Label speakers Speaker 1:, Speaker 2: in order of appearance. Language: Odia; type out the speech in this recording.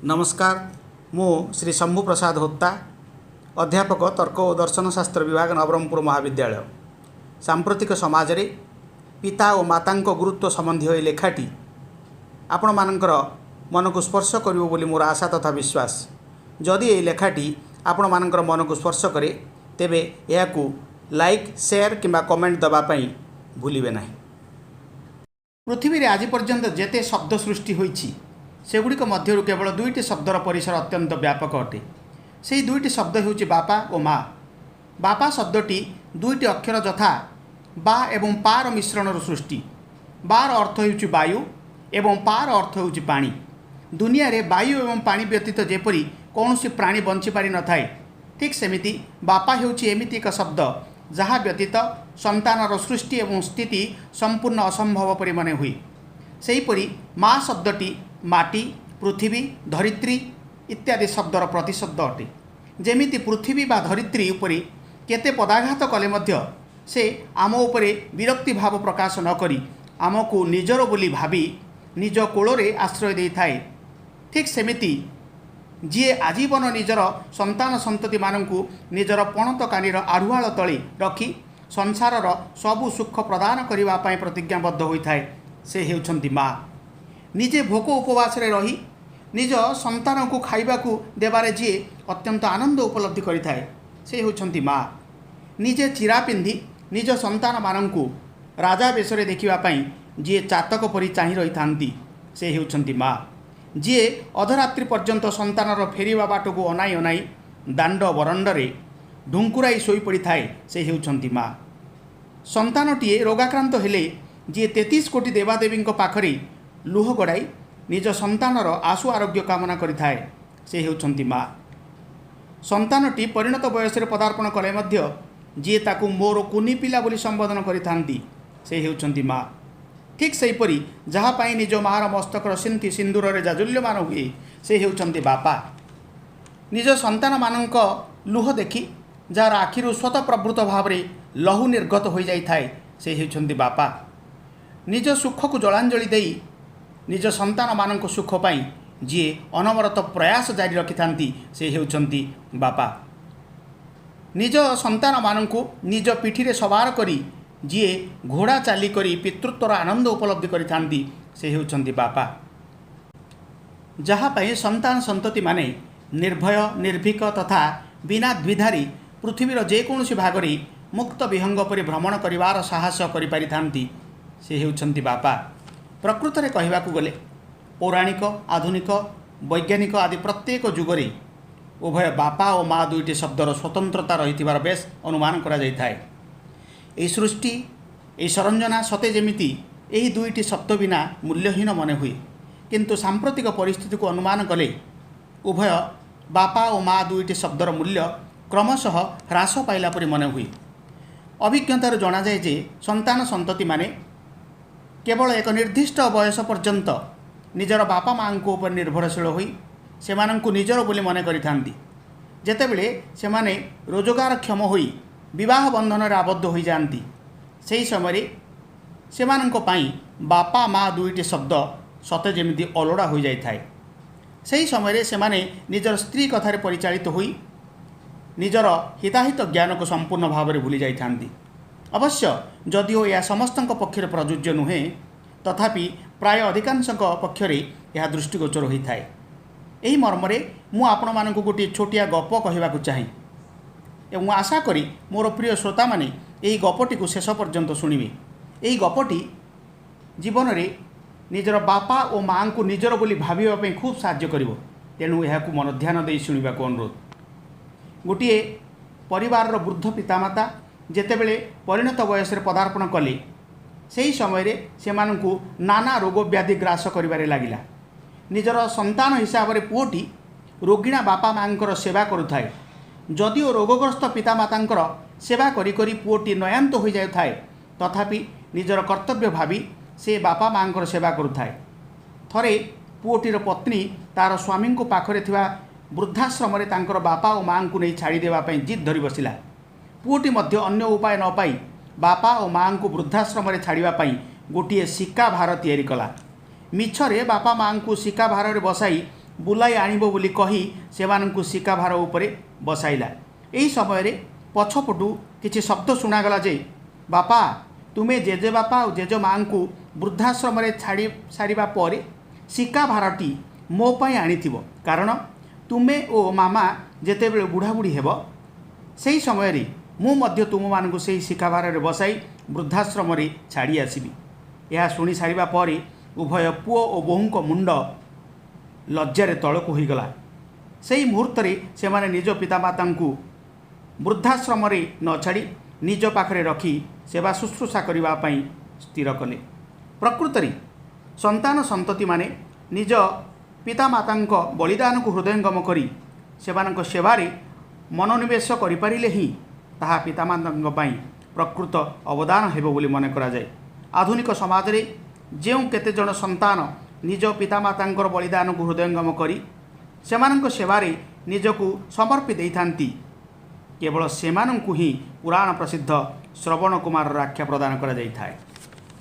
Speaker 1: ନମସ୍କାର। ମୁଁ ଶ୍ରୀ ଶମ୍ଭୁ ପ୍ରସାଦ ହୋତା, ଅଧ୍ୟାପକ, ତର୍କ ଓ ଦର୍ଶନ ଶାସ୍ତ୍ର ବିଭାଗ, ନବରଙ୍ଗପୁର ମହାବିଦ୍ୟାଳୟ। ସାମ୍ପ୍ରତିକ ସମାଜରେ ପିତା ଓ ମାତାଙ୍କ ଗୁରୁତ୍ୱ ସମ୍ବନ୍ଧୀୟ ଏହି ଲେଖାଟି ଆପଣମାନଙ୍କର ମନକୁ ସ୍ପର୍ଶ କରିବ ବୋଲି ମୋର ଆଶା ତଥା ବିଶ୍ୱାସ। ଯଦି ଏହି ଲେଖାଟି ଆପଣମାନଙ୍କର ମନକୁ ସ୍ପର୍ଶ କରେ, ତେବେ ଏହାକୁ ଲାଇକ୍, ସେୟାର କିମ୍ବା କମେଣ୍ଟ ଦେବା ପାଇଁ ଭୁଲିବେ ନାହିଁ। ପୃଥିବୀରେ ଆଜି ପର୍ଯ୍ୟନ୍ତ ଯେତେ ଶବ୍ଦ ସୃଷ୍ଟି ହୋଇଛି, ସେଗୁଡ଼ିକ ମଧ୍ୟରୁ କେବଳ ଦୁଇଟି ଶବ୍ଦର ପରିସର ଅତ୍ୟନ୍ତ ବ୍ୟାପକ ଅଟେ। ସେହି ଦୁଇଟି ଶବ୍ଦ ହେଉଛି ବାପା ଓ ମା। ବାପା ଶବ୍ଦଟି ଦୁଇଟି ଅକ୍ଷର ଯଥା ବା ଏବଂ ପାର ମିଶ୍ରଣରୁ ସୃଷ୍ଟି। ବାର ଅର୍ଥ ହେଉଛି ବାୟୁ ଏବଂ ପାର ଅର୍ଥ ହେଉଛି ପାଣି। ଦୁନିଆରେ ବାୟୁ ଏବଂ ପାଣି ବ୍ୟତୀତ ଯେପରି କୌଣସି ପ୍ରାଣୀ ବଞ୍ଚିପାରିନଥାଏ, ଠିକ୍ ସେମିତି ବାପା ହେଉଛି ଏମିତି ଏକ ଶବ୍ଦ, ଯାହା ବ୍ୟତୀତ ସନ୍ତାନର ସୃଷ୍ଟି ଏବଂ ସ୍ଥିତି ସମ୍ପୂର୍ଣ୍ଣ ଅସମ୍ଭବ ପରି ମନେ ହୁଏ। ସେହିପରି ମା ଶବ୍ଦଟି ମାଟି, ପୃଥିବୀ, ଧରିତ୍ରୀ ଇତ୍ୟାଦି ଶବ୍ଦର ପ୍ରତିଶବ୍ଦ ଅଟେ। ଯେମିତି ପୃଥିବୀ ବା ଧରିତ୍ରୀ ଉପରେ କେତେ ପଦାଘାତ କଲେ ମଧ୍ୟ ସେ ଆମ ଉପରେ ବିରକ୍ତି ଭାବ ପ୍ରକାଶ ନ କରି ଆମକୁ ନିଜର ବୋଲି ଭାବି ନିଜ କୋଳରେ ଆଶ୍ରୟ ଦେଇଥାଏ, ଠିକ୍ ସେମିତି ଯିଏ ଆଜୀବନ ନିଜର ସନ୍ତାନ ସନ୍ତତିମାନଙ୍କୁ ନିଜର ପଣତ କାନିର ଆଢ଼ୁଆଳ ତଳେ ରଖି ସଂସାରର ସବୁ ସୁଖ ପ୍ରଦାନ କରିବା ପାଇଁ ପ୍ରତିଜ୍ଞାବଦ୍ଧ ହୋଇଥାଏ, ସେ ହେଉଛନ୍ତି ମା। ନିଜେ ଭୋକ ଉପବାସରେ ରହି ନିଜ ସନ୍ତାନକୁ ଖାଇବାକୁ ଦେବାରେ ଯିଏ ଅତ୍ୟନ୍ତ ଆନନ୍ଦ ଉପଲବ୍ଧି କରିଥାଏ, ସେ ହେଉଛନ୍ତି ମା। ନିଜେ ଚିରା ପିନ୍ଧି ନିଜ ସନ୍ତାନମାନଙ୍କୁ ରାଜା ବେଶରେ ଦେଖିବା ପାଇଁ ଯିଏ ଚାତକ ପରି ଚାହିଁ ରହିଥାନ୍ତି, ସେ ହେଉଛନ୍ତି ମା। ଯିଏ ଅଧରାତ୍ରି ପର୍ଯ୍ୟନ୍ତ ସନ୍ତାନର ଫେରିବା ବାଟକୁ ଅନାଇ ଅନାଇ ଦାଣ୍ଡ ବରଣ୍ଡରେ ଢୁଙ୍କୁରାଇ ଶୋଇପଡ଼ିଥାଏ, ସେ ହେଉଛନ୍ତି ମା। ସନ୍ତାନଟିଏ ରୋଗାକ୍ରାନ୍ତ ହେଲେ ଯିଏ 33 କୋଟି ଦେବାଦେବୀଙ୍କ ପାଖରେ ଲୁହ ଗଡ଼ାଇ ନିଜ ସନ୍ତାନର ଆଶୁ ଆରୋଗ୍ୟ କାମନା କରିଥାଏ, ସେ ହେଉଛନ୍ତି ମା। ସନ୍ତାନଟି ପରିଣତ ବୟସରେ ପଦାର୍ପଣ କଲେ ମଧ୍ୟ ଯିଏ ତାକୁ ମୋର କୁନି ପିଲା ବୋଲି ସମ୍ବୋଧନ କରିଥାନ୍ତି, ସେ ହେଉଛନ୍ତି ମା। ଠିକ୍ ସେହିପରି ଯାହା ପାଇଁ ନିଜ ମାଆର ମସ୍ତକର ସିନ୍ଥି ସିନ୍ଦୁରରେ ଜାଜୁଲ୍ୟମାନ ହୁଏ, ସେ ହେଉଛନ୍ତି ବାପା। ନିଜ ସନ୍ତାନମାନଙ୍କ ଲୁହ ଦେଖି ଯାହାର ଆଖିରୁ ସ୍ୱତଃପ୍ରବୃତ୍ତ ଭାବରେ ଲହୁ ନିର୍ଗତ ହୋଇଯାଇଥାଏ, ସେ ହେଉଛନ୍ତି ବାପା। ନିଜ ସୁଖକୁ ଜଳାଞ୍ଜଳି ଦେଇ ନିଜ ସନ୍ତାନମାନଙ୍କ ସୁଖ ପାଇଁ ଯିଏ ଅନବରତ ପ୍ରୟାସ ଜାରି ରଖିଥାନ୍ତି, ସେ ହେଉଛନ୍ତି ବାପା। ନିଜ ସନ୍ତାନମାନଙ୍କୁ ନିଜ ପିଠିରେ ସବାର କରି ଯିଏ ଘୋଡ଼ା ଚାଲି କରି ପିତୃତ୍ୱର ଆନନ୍ଦ ଉପଲବ୍ଧି କରିଥାନ୍ତି, ସେ ହେଉଛନ୍ତି ବାପା। ଯାହା ପାଇଁ ସନ୍ତାନ ସନ୍ତତିମାନେ ନିର୍ଭୟ, ନିର୍ଭୀକ ତଥା ବିନା ଦ୍ୱିଧାରେ ପୃଥିବୀର ଯେକୌଣସି ଭାଗରେ ମୁକ୍ତ ବିହଙ୍ଗ ପରି ଭ୍ରମଣ କରିବାର ସାହସ କରିପାରିଥାନ୍ତି, ସେ ହେଉଛନ୍ତି ବାପା। ପ୍ରକୃତରେ କହିବାକୁ ଗଲେ ପୌରାଣିକ, ଆଧୁନିକ, ବୈଜ୍ଞାନିକ ଆଦି ପ୍ରତ୍ୟେକ ଯୁଗରେ ଉଭୟ ବାପା ଓ ମା ଦୁଇଟି ଶବ୍ଦର ସ୍ୱତନ୍ତ୍ରତା ରହିଥିବାର ବେଶ ଅନୁମାନ କରାଯାଇଥାଏ। ଏହି ସୃଷ୍ଟି, ଏହି ସଂରଚନା ସତେ ଯେମିତି ଏହି ଦୁଇଟି ଶବ୍ଦ ବିନା ମୂଲ୍ୟହୀନ ମନେ ହୁଏ। କିନ୍ତୁ ସାମ୍ପ୍ରତିକ ପରିସ୍ଥିତିକୁ ଅନୁମାନ କଲେ ଉଭୟ ବାପା ଓ ମା ଦୁଇଟି ଶବ୍ଦର ମୂଲ୍ୟ କ୍ରମଶଃ ହ୍ରାସ ପାଇଲା ପରି ମନେ ହୁଏ। ଅଭିଜ୍ଞତାରୁ ଜଣାଯାଏ ଯେ ସନ୍ତାନ ସନ୍ତତିମାନେ କେବଳ ଏକ ନିର୍ଦ୍ଦିଷ୍ଟ ବୟସ ପର୍ଯ୍ୟନ୍ତ ନିଜର ବାପା ମାଆଙ୍କ ଉପରେ ନିର୍ଭରଶୀଳ ହୋଇ ସେମାନଙ୍କୁ ନିଜର ବୋଲି ମନେ କରିଥାନ୍ତି। ଯେତେବେଳେ ସେମାନେ ରୋଜଗାରକ୍ଷମ ହୋଇ ବିବାହ ବନ୍ଧନରେ ଆବଦ୍ଧ ହୋଇଯାଆନ୍ତି, ସେହି ସମୟରେ ସେମାନଙ୍କ ପାଇଁ ବାପା ମା ଦୁଇଟି ଶବ୍ଦ ସତେ ଯେମିତି ଅଲୋଡ଼ା ହୋଇଯାଇଥାଏ। ସେହି ସମୟରେ ସେମାନେ ନିଜର ସ୍ତ୍ରୀ କଥାରେ ପରିଚାଳିତ ହୋଇ ନିଜର ହିତାହିତ ଜ୍ଞାନକୁ ସମ୍ପୂର୍ଣ୍ଣ ଭାବରେ ଭୁଲି ଯାଇଥାନ୍ତି। ଅବଶ୍ୟ ଯଦିଓ ଏହା ସମସ୍ତଙ୍କ ପକ୍ଷରେ ପ୍ରଯୁଜ୍ୟ ନୁହେଁ, ତଥାପି ପ୍ରାୟ ଅଧିକାଂଶଙ୍କ ପକ୍ଷରେ ଏହା ଦୃଷ୍ଟିଗୋଚର ହୋଇଥାଏ। ଏହି ମର୍ମରେ ମୁଁ ଆପଣମାନଙ୍କୁ ଗୋଟିଏ ଛୋଟିଆ ଗପ କହିବାକୁ ଚାହେଁ ଏବଂ ମୁଁ ଆଶା କରି ମୋର ପ୍ରିୟ ଶ୍ରୋତାମାନେ ଏହି ଗପଟିକୁ ଶେଷ ପର୍ଯ୍ୟନ୍ତ ଶୁଣିବେ। ଏହି ଗପଟି ଜୀବନରେ ନିଜର ବାପା ଓ ମାଆଙ୍କୁ ନିଜର ବୋଲି ଭାବିବା ପାଇଁ ଖୁବ୍ ସାହାଯ୍ୟ କରିବ। ତେଣୁ ଏହାକୁ ମନ ଧ୍ୟାନ ଦେଇ ଶୁଣିବାକୁ ଅନୁରୋଧ। ଗୋଟିଏ ପରିବାରର ବୃଦ୍ଧ ପିତାମାତା ଯେତେବେଳେ ପରିଣତ ବୟସରେ ପଦାର୍ପଣ କଲେ, ସେହି ସମୟରେ ସେମାନଙ୍କୁ ନାନା ରୋଗ ବ୍ୟାଧି ଗ୍ରାସ କରିବାରେ ଲାଗିଲା। ନିଜର ସନ୍ତାନ ହିସାବରେ ପୁଅଟି ରୋଗିଣା ବାପା ମାଆଙ୍କର ସେବା କରୁଥାଏ। ଯଦିଓ ରୋଗଗ୍ରସ୍ତ ପିତାମାତାଙ୍କର ସେବା କରି କରି ପୁଅଟି ନୟାନ୍ତ ହୋଇଯାଉଥାଏ, ତଥାପି ନିଜର କର୍ତ୍ତବ୍ୟ ଭାବି ସେ ବାପା ମାଆଙ୍କର ସେବା କରୁଥାଏ। ଥରେ ପୁଅଟିର ପତ୍ନୀ ତା'ର ସ୍ୱାମୀଙ୍କ ପାଖରେ ଥିବା ବୃଦ୍ଧାଶ୍ରମରେ ତାଙ୍କର ବାପା ଓ ମାଆଙ୍କୁ ନେଇ ଛାଡ଼ିଦେବା ପାଇଁ ଜିଦ୍ ଧରି ବସିଲା। ପୁଅଟି ମଧ୍ୟ ଅନ୍ୟ ଉପାୟ ନ ପାଇ ବାପା ଓ ମାଆଙ୍କୁ ବୃଦ୍ଧାଶ୍ରମରେ ଛାଡ଼ିବା ପାଇଁ ଗୋଟିଏ ଶିକା ଭାର ତିଆରି କଲା। ମିଛରେ ବାପା ମାଆଙ୍କୁ ଶିକା ଭାରରେ ବସାଇ ବୁଲାଇ ଆଣିବ ବୋଲି କହି ସେମାନଙ୍କୁ ଶିକାଭାର ଉପରେ ବସାଇଲା। ଏହି ସମୟରେ ପଛପଟୁ କିଛି ଶବ୍ଦ ଶୁଣାଗଲା ଯେ, ବାପା, ତୁମେ ଜେଜେବାପା ଆଉ ଜେଜେମାଆଙ୍କୁ ବୃଦ୍ଧାଶ୍ରମରେ ଛାଡ଼ି ସାରିବା ପରେ ଶିକାଭାରଟି ମୋ ପାଇଁ ଆଣିଥିବ, କାରଣ ତୁମେ ଓ ମାମା ଯେତେବେଳେ ବୁଢ଼ାବୁଢ଼ୀ ହେବ, ସେହି ସମୟରେ ମୁଁ ମଧ୍ୟ ତୁମମାନଙ୍କୁ ସେହି ଶିକାଭାରରେ ବସାଇ ବୃଦ୍ଧାଶ୍ରମରେ ଛାଡ଼ି ଆସିବି। ଏହା ଶୁଣି ସାରିବା ପରେ ଉଭୟ ପୁଅ ଓ ବୋହୂଙ୍କ ମୁଣ୍ଡ ଲଜ୍ଜାରେ ତଳକୁ ହୋଇଗଲା। ସେହି ମୁହୂର୍ତ୍ତରେ ସେମାନେ ନିଜ ପିତାମାତାଙ୍କୁ ବୃଦ୍ଧାଶ୍ରମରେ ନ ଛାଡ଼ି ନିଜ ପାଖରେ ରଖି ସେବା ଶୁଶ୍ରୂଷା କରିବା ପାଇଁ ସ୍ଥିର କଲେ। ପ୍ରକୃତରେ ସନ୍ତାନ ସନ୍ତତିମାନେ ନିଜ ପିତାମାତାଙ୍କ ବଳିଦାନକୁ ହୃଦୟଙ୍ଗମ କରି ସେମାନଙ୍କ ସେବାରେ ମନୋନିବେଶ କରିପାରିଲେ ହିଁ ତାହା ପିତାମାତାଙ୍କ ପାଇଁ ପ୍ରକୃତ ଅବଦାନ ହେବ ବୋଲି ମନେ କରାଯାଏ। ଆଧୁନିକ ସମାଜରେ ଯେଉଁ କେତେଜଣ ସନ୍ତାନ ନିଜ ପିତାମାତାଙ୍କର ବଳିଦାନକୁ ହୃଦୟଙ୍ଗମ କରି ସେମାନଙ୍କ ସେବାରେ ନିଜକୁ ସମର୍ପି ଦେଇଥାନ୍ତି, କେବଳ ସେମାନଙ୍କୁ ହିଁ ପୁରାଣ ପ୍ରସିଦ୍ଧ ଶ୍ରବଣ କୁମାରର ଆଖ୍ୟା ପ୍ରଦାନ କରାଯାଇଥାଏ।